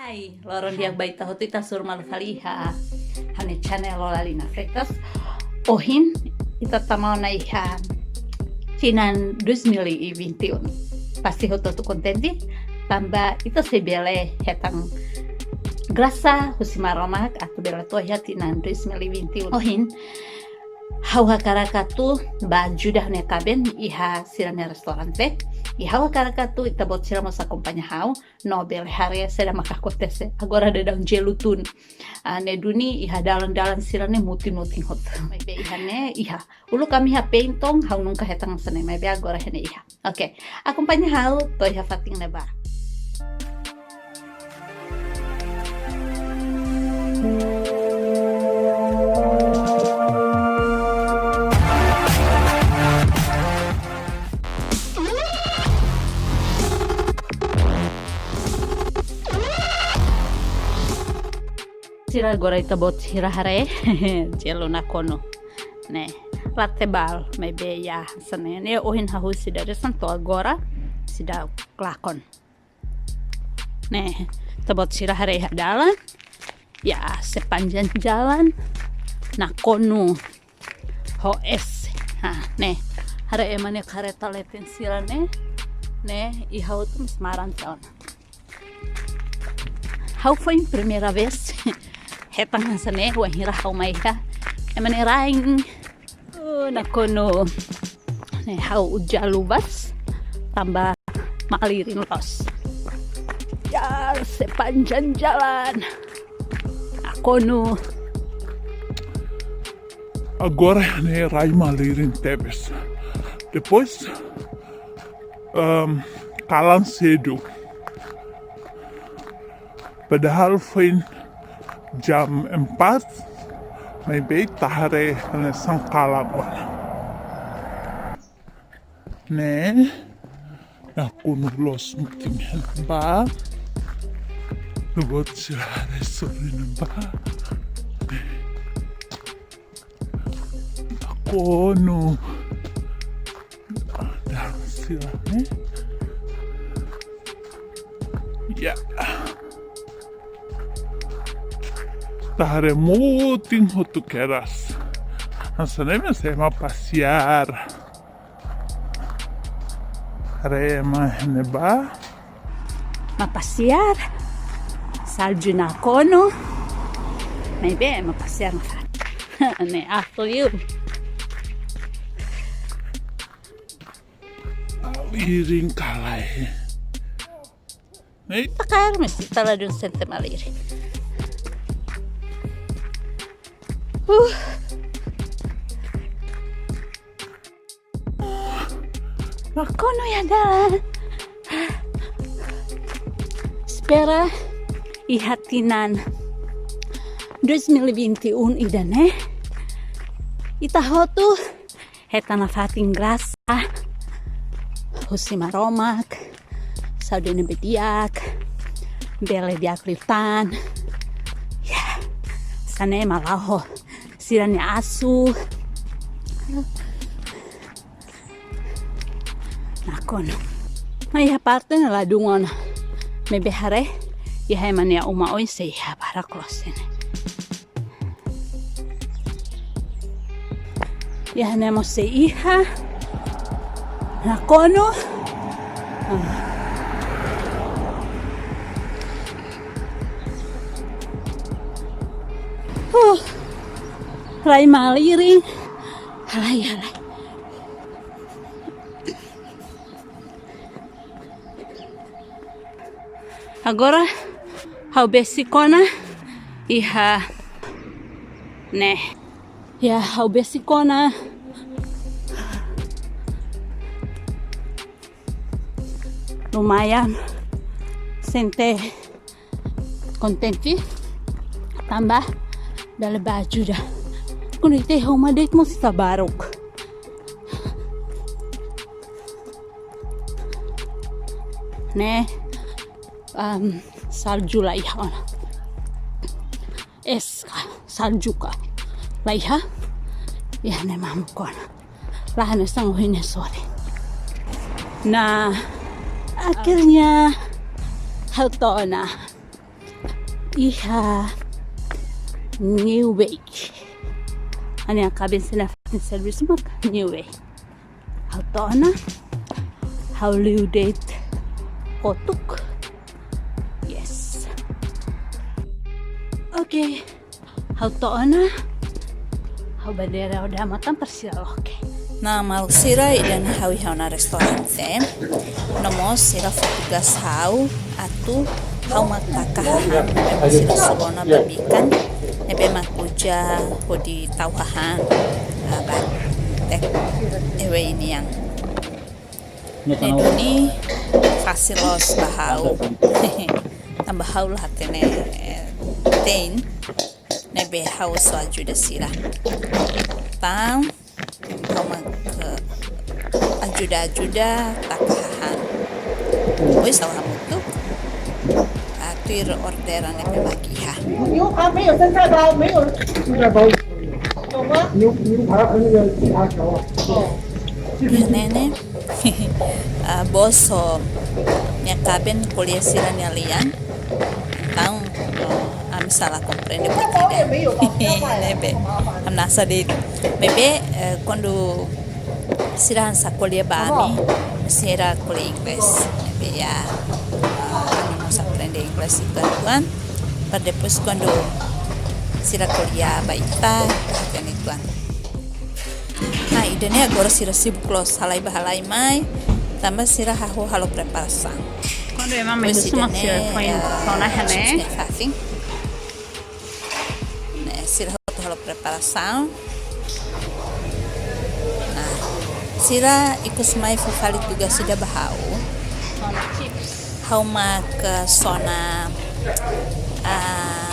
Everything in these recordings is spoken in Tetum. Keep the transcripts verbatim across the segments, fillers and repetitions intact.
Hai, loron di'ak ba ita hotu, ita hasoru malu fali iha ha'u-nia channel Lolalina Freitas. Ohin ita tama ona iha tinan dois mil e vinte e um. Pasti hotu-hotu kontente, tanba ita sei bele hetan grasa husi Maromak atu bele to'o iha tinan dois mil e vinte e um. Ohin ha'u hakarak atu bá ajuda ha'u-nia kaben iha sira-nia restaurante. I ha'u hakarak atu ita-boot sira mós akompaña ha'u no bele haree saida maka akontese. Agora daudaun jelu tun. Ah, ne'e duni iha dalan-dalan sira-ne'e mutin-mutin hotu. Maibé iha ne'e iha. Uluk ami iha Paiton, ha'u nunka hetan hanesan ne'e, maibé agora iha ne'e iha. Oke, akompaña ha'u to'o iha fatin ne'ebá. Sira, agora ita-boot sira haree jelu Nakonu. Ne'e, la tebal, maibé iha hanesan ne'e. Ne'e ohin hahú seidauk desan to'o agora seidauk lakon. Ne'e, ita-boot sira haree iha dalan. Ya, sepanjang jalan Nakonu ho S. Ha, ne'e. Haree ema nia kareta leten sira-ne'e. Ne'e, iha hotu mós maran tauna. Ha'u foin primeira vez hetan hanesan ne'e, wainhira ha'u mai iha ema nia rain. Oh, Nakonu. Ne'e ha'u uza luvas tanba malirin loos. Ya, sepanjang jalan Nakonu. Agora ne'e rai malirin tebes. Depois, ehm, kalan sedu. Padahal foin jam empat, maibé ita haree hanesan kalan ona. Ne'e, Nakonu loos mutin iha ne'ebá. Ita-boot sira haree sorin ne'ebá. Nakonu. Dalan sira-ne'e. Ya. Ita haree mutin hotu kedas. Hanesan ne'e mós ema pasiar. Haree ema iha ne'ebá. Ema pasiar, salju Nakonu. Maibé ema pasiar ne'e ato yu. Malirin ka lae. Ne'e. Ita kaer mesti ita ladún sente malirin. Uh. Nakonu iha dalan. Espera iha tinan dois mil e vinte e um ida-ne'e ita hotu hetan nafatin grasa husi Maromak, saúde ne'ebé di'ak, bele di'ak liután. Ya, hanesan ne'e mak la'o ho sira-nia asu. Nakonu. Mai iha parte ne'e ladún ona. Maibé haree, iha ema nia uma oin sei iha barak loos ne'e. Iha ne'e mós sei iha. Nakonu. Ah. Uh. Rai malirin. Halai, halai. Agora ha'u besik ona iha ne'e. Ya, ha'u besik ona. Lumayan sente kontente tanba bele bá ajuda. Kuandu ita iha uma de'it mós ita baruk. Ne'e, am, salju la iha ona. Es ka, salju ka. La iha. Iha ne'e mamuk ona. La hanesan ohin ne'e sorin. Nah, akhirnya ha'u to'o ona. iha New Way. Ha'u-nia kaben sira-nia fatin servisu mak New Way. Ha'u to'o ona, ha'u liu de'it kotuk. Yes. Oke. Ha'u to'o ona, ha'u bandeira ha'u dama tan para sira loke. Nah, maluk sira, ida-ne'e ha'u iha ona restaurante. No mós sira fó tugas ha'u atu ha'u mak taka hahán, sira suruh ona ba bikan, ne'ebé mak uza hodi tau hahán, ah, ba take away nian. Ne'e duni fasil loos ba ha'u. Tanba ha'u la hatene, eh, te'in. Ne'ebé ha'u só ajuda sira. Tan, ha'u mak, eh, ajuda-ajuda taka hahán. Depois ha'u hamutuk, ah, tuir orderan ne'ebé mak iha. 牛排没有，现在包没有。现在包。有吗？牛，牛排，那个，啊，好。哦。 Iha ne'e ne'e, ah, bos ho nia kaben ko'alia sira-nia lian. Entaun, ah, ami sala komprende buat ida. Ne'ebé, ami nasa de'it. Maibé, eh, kuandu sira hanesan ko'alia ba ami, sira ko'alia inglés. Ne'ebé ya, ah, ami mós aprende inglés uitoan. Para depois kuandu sira ko'alia ba ita, ita hatene uitoan. Nah, ida-ne'e agora sira sibuk loos halai bá halai mai, tanba sira hahú halo preparasaun. Kuandu ema... Depois mehi suma ida-ne'e, sira foin, eh, sona hene. Chips ne'e fatin. Ne'e, sira hotu halo preparasaun. Nah, sira ikus mai fó fali tugas ida ba ha'u. Sona chips. Ha'u mak sona, ah,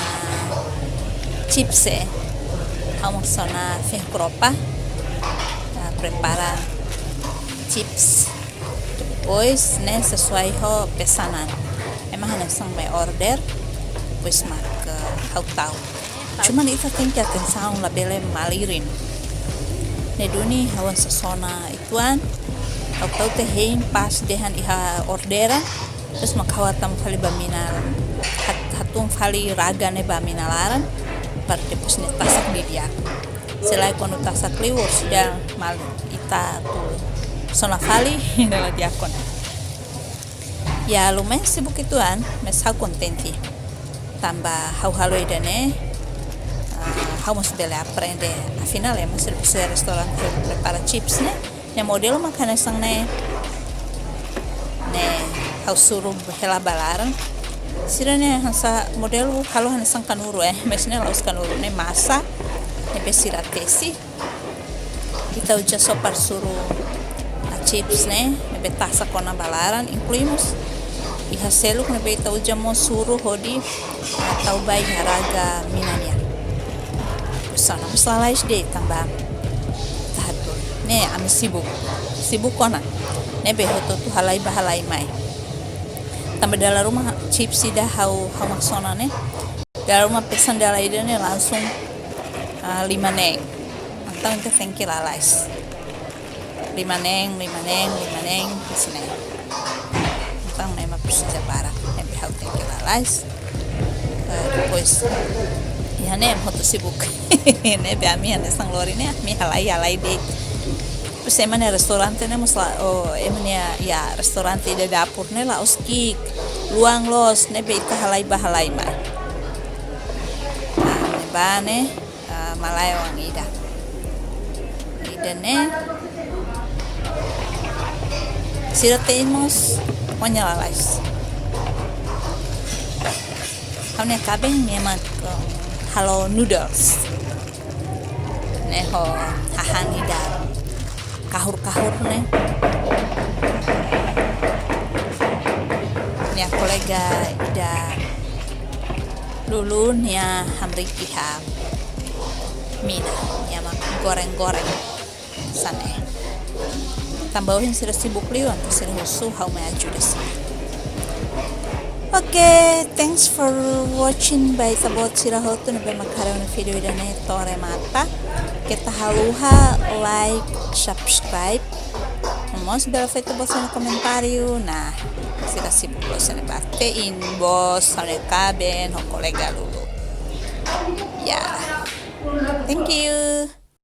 chips, eh. Ha'u mak sona fehuk-ropa. Ah, prepara chips. Depois, ne'e sesuai ho pesanan. Ema hanesan mai order, depois mak ha'u tau. Cuma ita tenke atensaun labele malirin. Ne'e duni ha'u hanesan sona uitoan, ha'u tau tiha hein pas dehan iha orderan, terus mak ha'u hatama fali ba mina, hat-, hatún fali raga ne'e ba mina laran, para depois ne'e tasak didi'ak. Se lae kuandu tasak liu, orsida mal ita atu sona fali, ne'e la di'ak ona. Ya, lumayan sibuk uitoan, mas ha'u kontente. Tanba ha'u halo ida-ne'e, ah, ha'u mós bele aprende. Afinál, ema servisu iha restaurante prepara chips ne'e. Ne'e modelu mak hanesan ne'e. Ne'e, ha'u suru hela ba laran. Sira-ne'e hanesan modelu halo hanesan kanuru, eh. Mas ne'e la'ós kanuru, ne'e masa. Ne'ebé sira tesi. Ita uza só para suru, ah, chips ne'e, ne'ebé tasak ona ba laran, inklui mós iha seluk ne'ebé ita uza mós suru hodi, ah, tau ba iha raga mina nian. Sona mós lalais de'it tanba ita hatún. Ne'e ami sibuk, sibuk ona. Ne'ebé hotu-hotu halai bá halai mai. Tanba dala ruma chips ida ha'u, ha'u mak sona ne'e. Dala ruma pesan dala ida ne'e langsung, ah, lima neen. Entaun ita tenke lalais. Lima neen, lima neen, lima neen, di sini. Entaun ne'e mak presiza barak, ne'ebé ha'u tenke lalais. Eh, depois, iha ne'e hotu sibuk. Ne'ebé ami hanesan lori ne'e, ami halai, halai de'it. Depois ema nia restaurante ne'e mós la, oh, ema nia, ya, restaurante ida dapur ne'e la'ós ki'ik. Luan loos, ne'ebé ita halai bá halai mai. Ah, ne'ebá ne'e, ah, malae oan ida. Ida-ne'e. Sira te'in mós, oan nia lalais. Ha'u-nia kaben nia mak, um, halo noodles. Ne'e ho hahán ida kahur-kahur ne'e. Nia kolega ida lulun nia hamriik iha mina, nia mak goreng-goreng hanesan ne'e. Tanba ohin sira sibuk liu, entaun sira husu ha'u mai ajuda sira. Oke, thanks for watching ba ita-boot sira hotu ne'ebé mak haree ha'u-nia vídeo ida-ne'e to'o remata. Keta haluha like, subscribe. Mós bele fó ita-boot sira-nia komentáriu. Nah, Sira sibuk loos ne'ebá. Te inbox, ha'u-nia kaben, ho kolega lulun. Ya. Thank you.